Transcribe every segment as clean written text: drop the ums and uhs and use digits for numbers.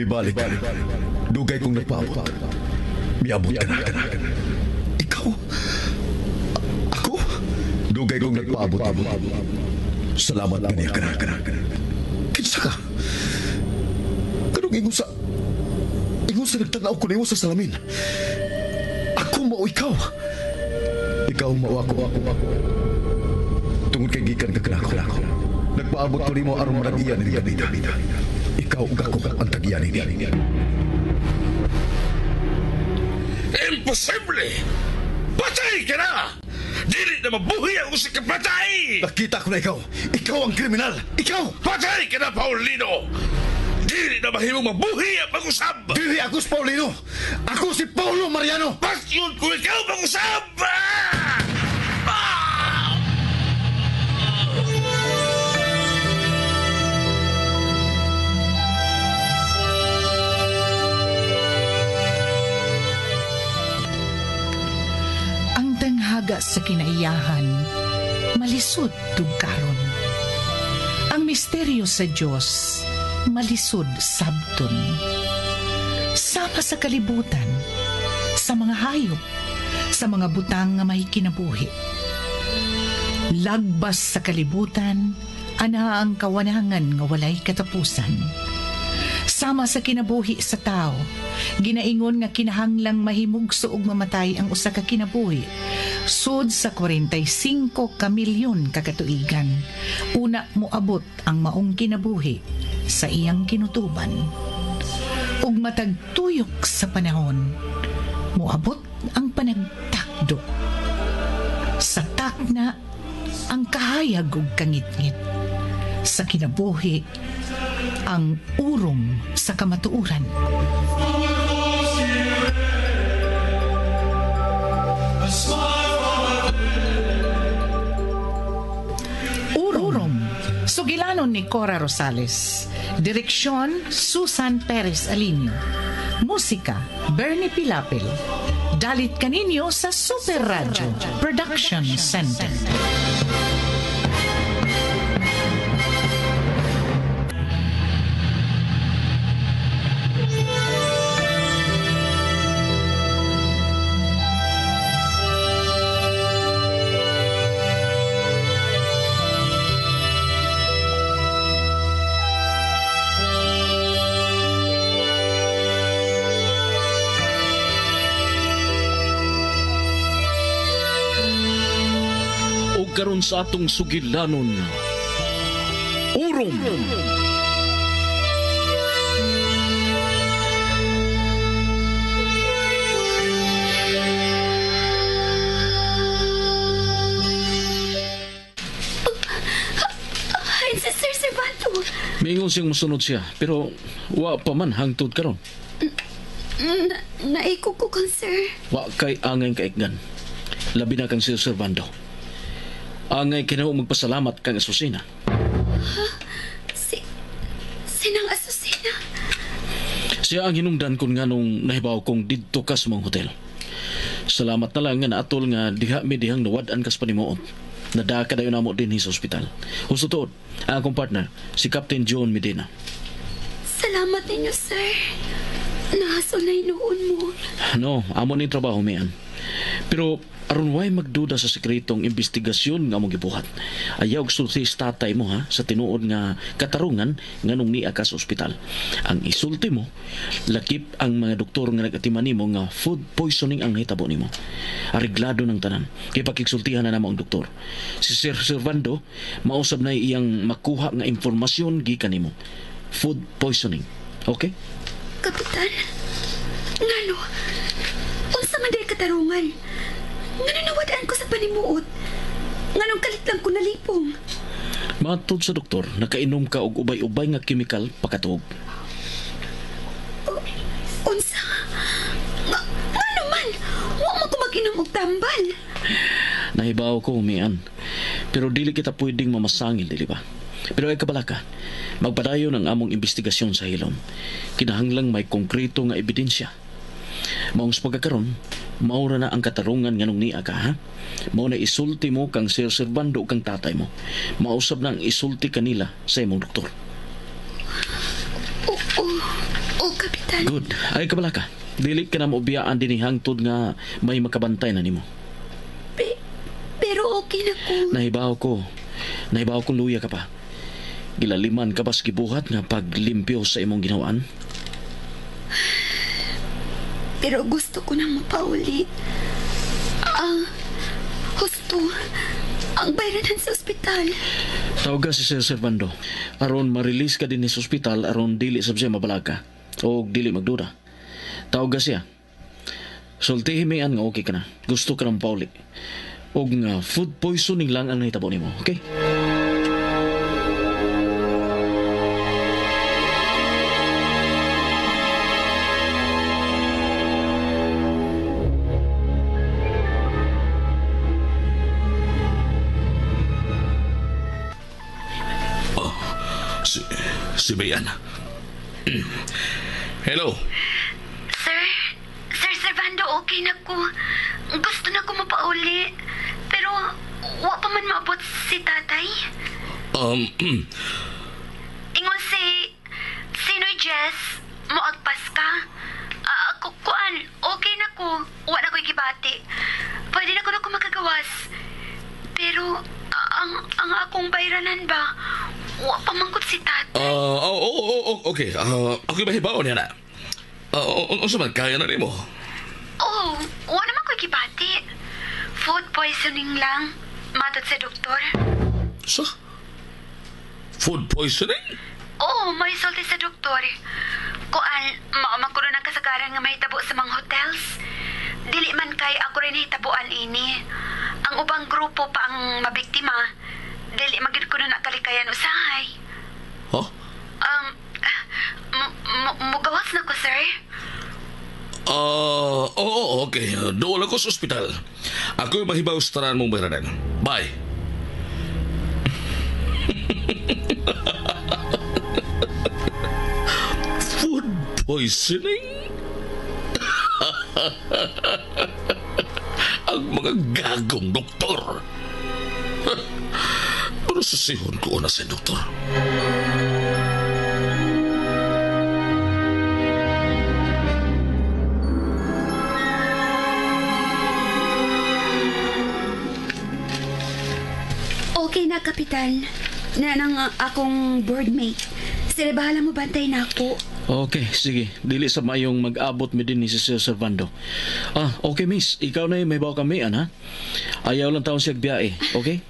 Mibalik ka. Dugay kong nagpaabot. Miabot ka na. Ikaw? Ako? Dugay kong nagpaabot. Salamat kaniya ka na. Kinsa ka? Kanong ingon sa... Ingon sa nagtanaw ko nimo sa salamin. Ako mao ikaw. Ikaw mao ako. Tungod kay gikan ka kanako. Nagpaabot ko nimo aron manag-iya ni Gabida. Ikaw ug ako ang tag-iya nini. Imposible! Patay ka na! Dili na mabuhi ang usa ka patay! Nakita ko na ikaw. Ikaw ang kriminal. Ikaw! Patay ka na, Paulino! Dili na mahimong mabuhi ang pag-usab! Dili ako si Paulino! Ako si Paulo Mariano! Pasyon kung ikaw pag-usab! Ah! Ah! Ang tanghaga sa kinaiyahan, malisod tugkaron. Ang misteryo sa Dios, malisod sabton. Sama sa kalibutan, sa mga hayop, sa mga butang nga may kinabuhi. Lagbas sa kalibutan, ana ang kawanangan nga walay katapusan. Sama sa kinabuhi sa tao, ginaingon nga kinahanglang mahimugso og mamatay ang usa ka kinabuhi. Sud sa 45 ka milyon ka katuigan, una moabot ang maong kinabuhi sa iyang kinutuban. Ug matag tuyok sa panahon, moabot ang panagtakdo. Sa takna, ang kahayag ug kangitngit. Sa kinabuhi, ang urom sa kamatuoran. Urom. Sugilanon ni Cora Rosales. Direksyon, Susan Perez Alinio. Musika, Bernie Pilapil. Dalit kaninyo sa Super Radio Production Center. O karon sa atong sugilanon, Urom! Ay, si Sir Servanto. Mingon siyang musunod siya, pero wa pa man hangtod karon. Naiko ko kang sir. Wa kay angay kaikgan. Labi na kang Sir Servando. Angay kinaw magpasalamat kang Asusina. Sinang Asusina? Siya ang hinungdan kun nganong nahibaw kong didto ka sa mga hotel. Salamat na lang nga naatol nga diha mi dihang nawad-an kas panimuot. Nadaka dayon namo dinhi sa ospital. Husto tuod, ang akong partner, si Captain John Medina. Salamat ninyo, sir. Nahasunay noon mo. No, amo ni trabaho mian. Pero aron way magduda sa sekretong investigasyon nga among gibuhat. Ayaw sulti sa tatay mo ha sa tinuod nga katarungan nganong niya ka sa ospital. Ang isulti mo, lakip ang mga doktor nga nag-atiman nimo nga food poisoning ang nahitabo nimo. Areglado ng tanan. Kay pakigsultihan na namo ang doktor. Si Sir Servando mausab na iyang makuha nga impormasyon gikan nimo. Food poisoning. Okay? Kapitan, ngano? Unsa man day katarungan? Ngano nawadaan ko sa panimuot? Nganong kalit lang ko nalipong? Matod sa doktor, nakainom ka og ubay-ubay nga kemikal pakatuog. Unsa? Ngano man? Wa man ko mag-inom og tambal. Nahibaw ko, umian. Pero dili kita pwedeng mamasangil, dili ba? Pero ay kabalaka, magpadayon ang among investigasyon sa hilom. Kinahanglang may konkreto nga ebidensya. Maong sa pagkakaron, maura na ang katarungan nganong niya ka, ha? Mao na isulti mo kang Sir Servando o kang tatay mo. Mausab na ang isulti kanila sa imong doktor. Oo, okay. Kapitan. Good. Ay kabala ka. Dili ka na maubiyaan din hangtod nga may makabantay na nimo. Pero okay na ko. Nahibaw ko. Nahibaw kong luya ka pa. Gilaliman ka ba sa gibuhat nga paglimpyo sa imong ginawaan? Pero gusto ko nang mapauli. Husto. Ang bayranan sa ospital. Tawag si Sir Servando. Aron ma-release ka din sa ospital aron dili sab siya mabalaka o dili magduda. Tawag siya. Sultihi mian nga okay ka na. Gusto ka ng pauli. Og nga food poisoning lang ang nahitabo nimo, okay? Si Mayan. Hello. Sir, Sir Servando, okay na ko. Gusto na ko mapauli. Pero, wa pa man maabot si tatay. Ingon si Sinoy Jess, moagpas ka. Kuan, okay na ko. Wa na ko'y gibati. Pwede na ko na ko makagawas. Pero, ang akong bayranan ba, wa pa man gud si tatay. Okay. Ako'y mahibaon niya na. Unsa man kaya na nimo? Oh, wa naman ko'y gibati. Food poisoning lang. Matod sa doktor. So? Food poisoning? Oo, may sulti sa doktor. Kuan, mao man kuno ng kasagaran nga mahitabo sa mga hotels. Dili man kay ako rin hitabuan ini. Ang ubang grupo pa ang mabiktima. Dili magyud kuno na kalikayan usahay. Huh? Mugawas na ko, sir. Oo, okay. Doon ako sa ospital. Ako'y mahibaw sa tanan mong bayranan. Bye. Food poisoning? Ang mga gagong doktor. Pero sasihon ko na sa doktor. Okay na, Kapitan. Nanang akong boardmate. Sila bahala mo bantay na ako. Okay, sige. Dili sa mayong mag-abot mi din ni si Sir Servando. Okay miss. Ikaw na yung may bawa kami, ha? Ayaw lang taon siya biyahe, okay?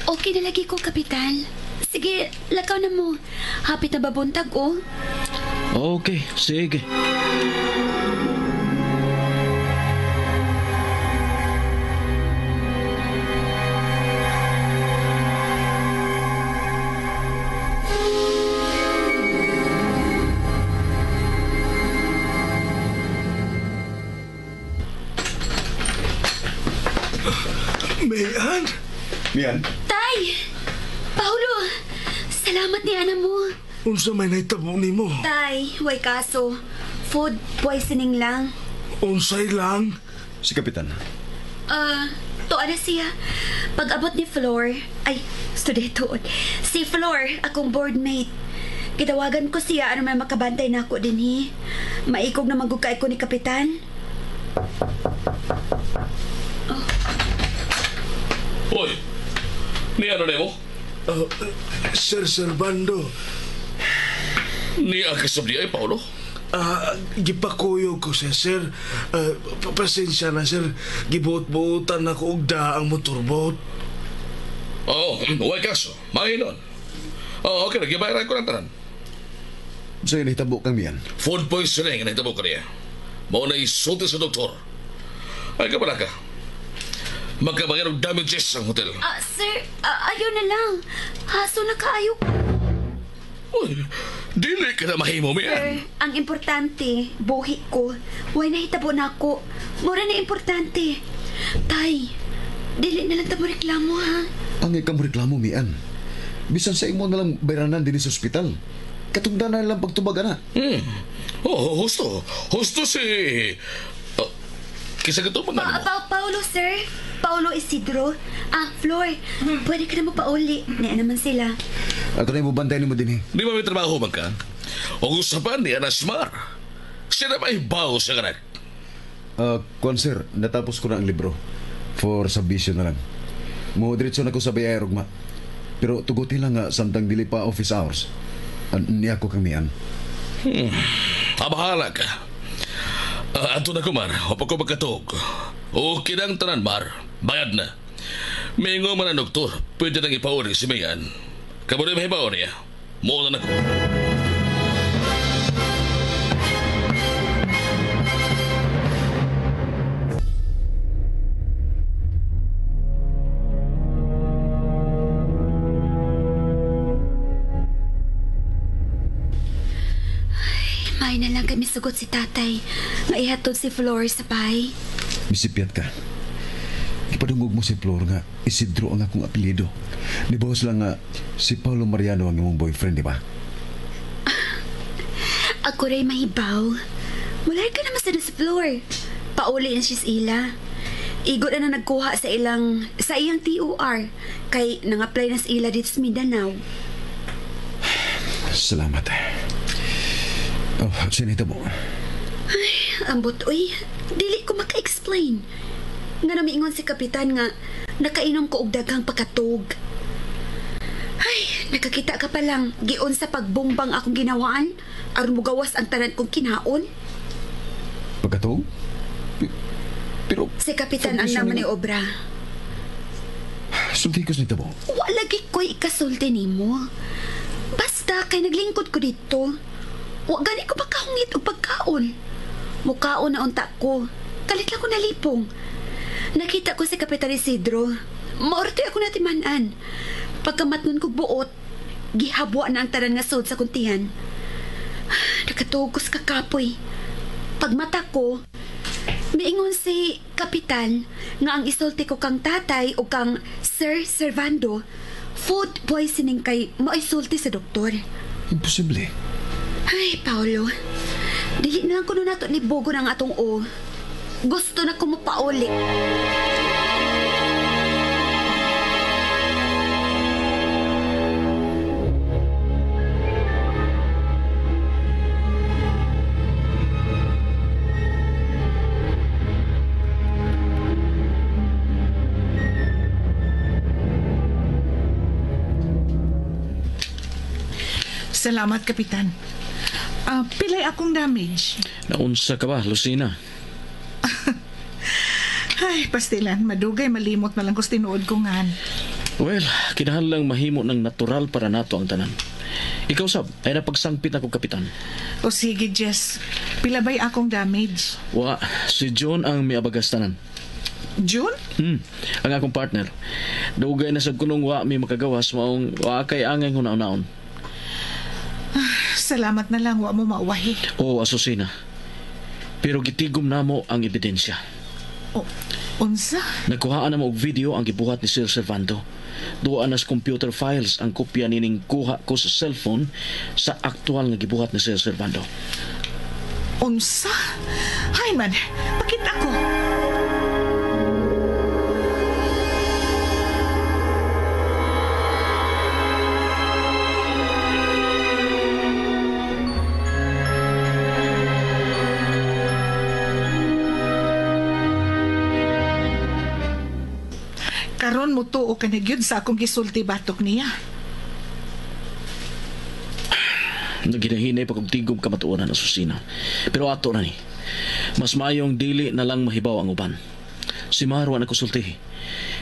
Okay na lagi ko, Kapitan. Sige, lakaw na mo. Hapit na babuntag, oh. Okay, sige. Mayan? Mian? Tay! Paulo! Salamat ni ana mo. Unsa may nahitabo nimo? Tay, way kaso. Food poisoning lang. Unsay lang? Si Kapitan. Tuwa na siya. Pag-abot ni Flor, ay, tuod. Si Flor, akong boardmate. Gitawagan ko siya ano may makabantay na ako din, hi. Maikog na magugkay ko ni Kapitan. Hoy, ni ano nimo? Sir Servando, Ni akasab di ay, Paolo? Gipakuyog ko siya, sir. Pasensya na, sir. Gibuot-buotan ako og daang motorbot. Oo, way kaso. Mahinon. Oh, okay, gibayaran ko ng tanan. Sa'yo nahitabo kang Mian. Food poisoning ang nahitabo ko niya. Mao na isulti sa doktor. Ay, kabala ka. Magkabayan og damages ang hotel. Sir, ayaw na lang. Haso na kaayo. Uy, dili ka na mahimo, Mian. Sir, ang importante, buhi ko. Way nahitabo na ako. Mura na importante. Tay, dili na lang ta mo reklamo, ha? Ang ikang reklamo, Mian. Bisan sa imo na lang bayranan din sa ospital. Katungdan na lang pagtubag, ana. Oh, husto. Husto si... Kisa ka ito, mga mo? Paulo, sir. Paulo Isidro. Flor, pwede ka na mo pauli. Naa naman sila. Ako na yung bantay mo din, eh. Di ba may trabaho man ka? O usapan ni Ana Smar. Sila may baw sa kanak. Kuan sir, natapos ko na ang libro. For submission na lang. Mo diretso na ko sa bayay rugma. Pero tugutin lang nga samtang dili pa office hours. Niya ko kang mian. Abahala ka. Ato na ko, Mar. Wapa ko magkatog. Okay lang tanan, Mar. Bayad na. Mingo man ang doktor. Pwede nang ipauli si Mayan. Kamo rin mahibaw niya. Muna na ko. May na lang kami sugot si tatay. Maihatod si Flor sa bahay. Misipyat ka. Ipadungog mo si Flor nga Isidro ang akong apelyido. Nibawas lang nga si Paulo Mariano ang imong boyfriend, di ba? Ako rin mahibaw. Wala ka naman sa si Flor. Pauli na siya sa ila. Igo na na nagkuha sa ilang sa iyang TOR kay nang-apply na sa ila dito sa Mindanao. Salamat. Oh, sinita mo. Ambot, uy, dili ko maka-explain. Nga namiingon si Kapitan nga nakainom ko og daghang pakatog. Ay, nakakita ka pa lang, gion sa pagbumbang akong ginawaan, aron mugawas ang tanan kong kinaon. Pagkatog? Pero... Si Kapitan ang naman ni obra. Sulti ko sinita mo. Wa lagi ko'y ikasulti nimo. Basta kay naglingkod ko dito. Wa gani ko pagkahungit og pagkaon. Mukaon na unta ko. Kalit lang ko nalipong. Nakita ko si Kapitan Isidro. Maorte ako natimanan. Pagkamatngon kog buot, gihabwa na ang tanan nga sud sa kuntihan. Nakatugos kakapoy. Pagmata ko, miingon si Kapitan nga ang isulti ko kang tatay o kang Sir Servando, food poisoning kay maisulti sa doktor. Imposible. Ay, Paolo. Dili na lang kuno nato ni Bogo ng atong o. Gusto na ko mapauli. Salamat, Kapitan. Pilay akong damage. Naunsa ka ba, Lucina? Ay, pastilan, madugay, malimot na lang ko tinuod ko ngan. Well, kinahanglang mahimo ng natural para nato ang tanan. Ikaw, sab, ay napagsangpit ako, Kapitan. O sige, Jess. Pila ba'y akong damage? Wa, si John ang miabagas tanan. June? Ang akong partner. Dugay na sab kunong wa mi makagawas maong wa kay angay hunaon-naon. Salamat na lang, wa mo mauwahi. Oo, Asusina. Pero gitigom namo ang ebidensya. O, unsa? Nagkuhaan na mo og video ang gibuhat ni Sir Servando. Duwa na sa computer files ang kopya nining kuha ko sa cellphone sa aktual nga gibuhat ni Sir Servando. Unsa? Hay man, pakita ko. Karon mo tuo ka na gyud sa akong gisulti batok niya. Naginahinay pa kog tigom kamatuoran, Asusina. Pero ato na ni. Mas mayong dili na lang mahibaw ang uban. Si Marwa na kusulti.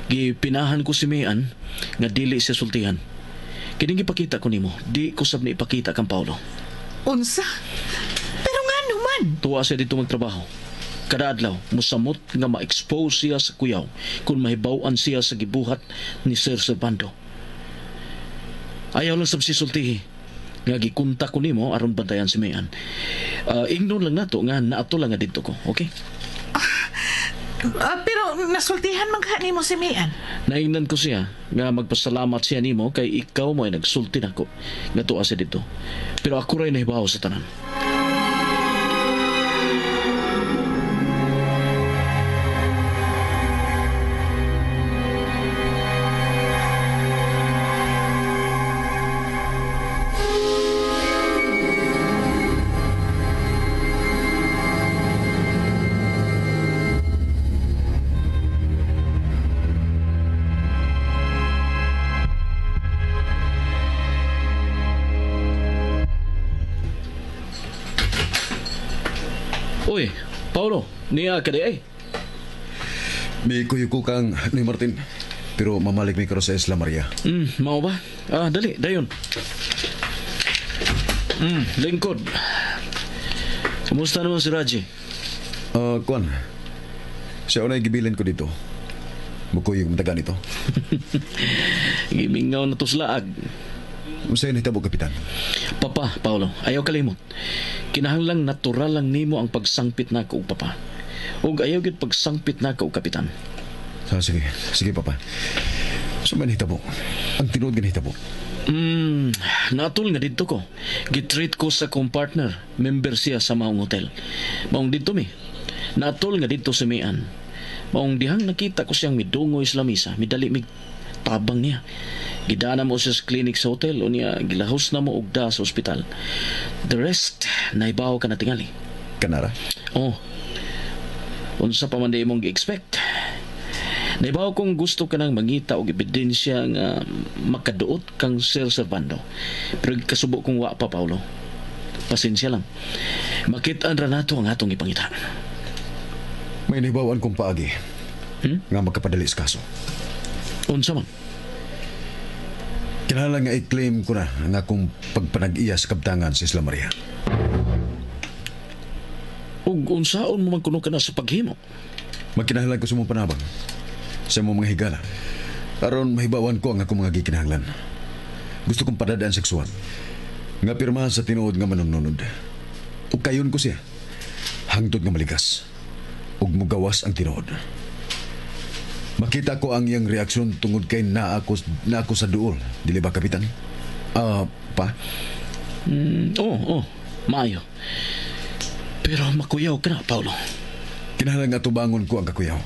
Gipinahan ko si Mian nga dili siya sultihan. Kining gipakita ko nimo, di ko sab ni ipakita kang Paulo. Unsa? Pero nga naman. Tuwa siya dito magtrabaho. Kada adlaw, musamot nga ma-expose siya sa kuyaw kung mahibaw-an siya sa gibuhat ni Sir Servando. Ayaw lang sab si sultihi. Nga gikunta ko nimo aron bantayan si Mayan. Ingnon lang nato nga naato lang nga didto ko, okay? Pero nasultihan man ka nimo si Mayan. Naingnan ko siya nga magpasalamat siya nimo kay ikaw mo ay nagsulti nako nga tuwa siya didto. Pero ako ray nahibaw sa tanan. Uy, Paulo, niya ka di ay. May kuyo ko kang Noy Martin. Pero mamalik mi karon sa Isla Maria. Mao ba? Ah, dali, dayon. Lingkod. Kumusta naman si Raji? Kuan. Siya unay gibilin ko dito. Mukuyog mataga nito. Gimingaw na to sa laag. Unsay nahitabo, Kapitan? Papa, Paulo, ayaw kalimot. Kinahanglang natural lang nimo ang pagsangpit nako og papa. Ug ayaw gyud pagsangpit nako og kapitan. Ah, sige, sige papa. So man nahitabo. Ang tinuod nga nahitabo. Natul nga didto ko. Gitreat ko sa kong partner. Member siya sa maong hotel. Maong didto mi. Natul nga didto si Mian. Maong dihang nakita ko siyang midungoy sa lamisa. Midali mig tabang niya. Gidana mo siya sa clinic sa hotel o niya gilahos na mo og da sa ospital. The rest, naibaw ka na tingali. Kanara? Oh. Unsa pa man di imong gi-expect. Naibaw kung gusto ka nang mangita og ebidensya nga makaduot kang Sir Servando. Pero kasubo kong wa pa, Paulo. Pasensya lang. Makit-an ra nato ang atong ipangita. May nahibawan kong paagi. Nga magkapadali sa kaso. Unsa man? Kinahanglan nga i-claim ko na ang akong pagpanag-iya sa kabtangan sa Isla Maria. Ug unsaon mo man kuno ka na sa paghimo? Magkinahanglan ko sa mong panabang. Sa mong mga higala. Aron mahibawan ko ang akong mga gikinahanglan. Gusto kong padadaan sexual. Nga pirmahan sa tinuod nga manununod. Ug kayon ko siya. Hangtod nga maligas. Ug mugawas ang tinuod. Makita ko ang iyang reaksyon tungod kay naa ako sa duol. Dili ba, Kapitan? Pa? Oo, maayo. Pero makuyaw ka na, Paulo. Kinahanglan nga tubangon ko ang kakuyaw.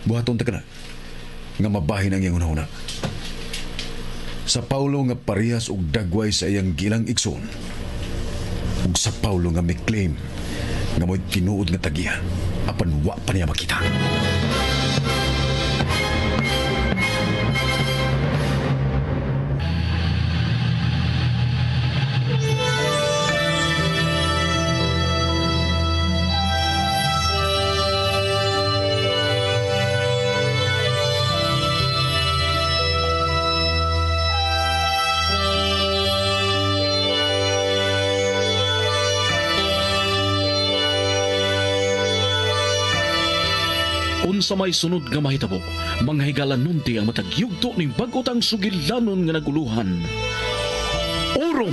Buhaton ta ka na. Nga mabahin ang iyang hunahuna. Sa Paulo nga parehas og dagway sa iyang gilang igsoon. Ug sa Paulo nga may-claim nga mo'y tinuod nga tagiya apan wa pa niya makita. Unsa may sunod nga mahitabo, mga higala nunti ang matag yugto ning bag-o tang sugilanon nga naguluhan. Orom!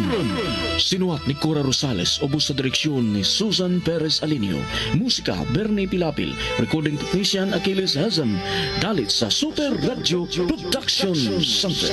Sinuhat ni Cora Rosales, ubos sa direksyon ni Susan Perez Alinio. Musika, Bernie Pilapil. Recording technician, Achilles Hazan. Dalit sa Super Radio Production Center.